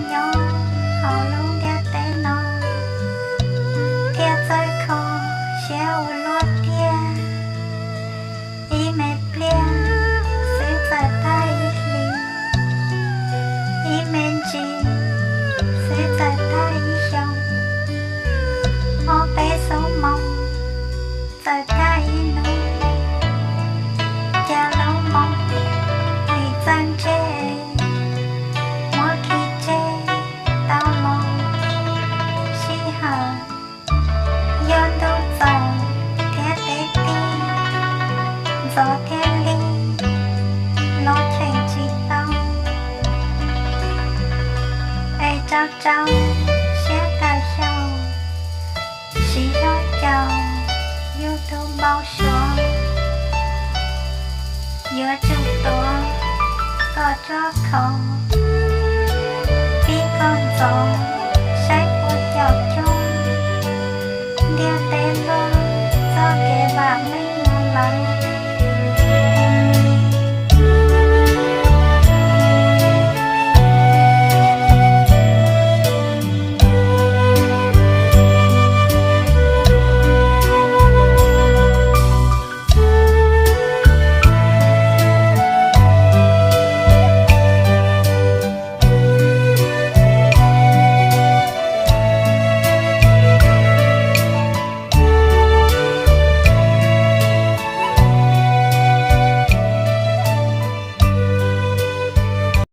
nyob hauv lub ntiaj teb no, thiaj txawj kho siab ua luaj tiag. Ib me pliag xwb txawm tag ib hlis, ib me ntsis xwb txawm tag ib xyoos, ob peb xuab moos txawm tag ib hnub. Cas lub moo nim txawj ntseg, muab khi tseg tau los sij hawm. Yog ntuj txawm thiab teb tij, ntxov thiab lig los cheem tsis tau. Es rau rau siab kawm xyaum, siv zog caum YouTube npau suav, yuav tsum tuav kom tsuaj khov, tib kaug ntxov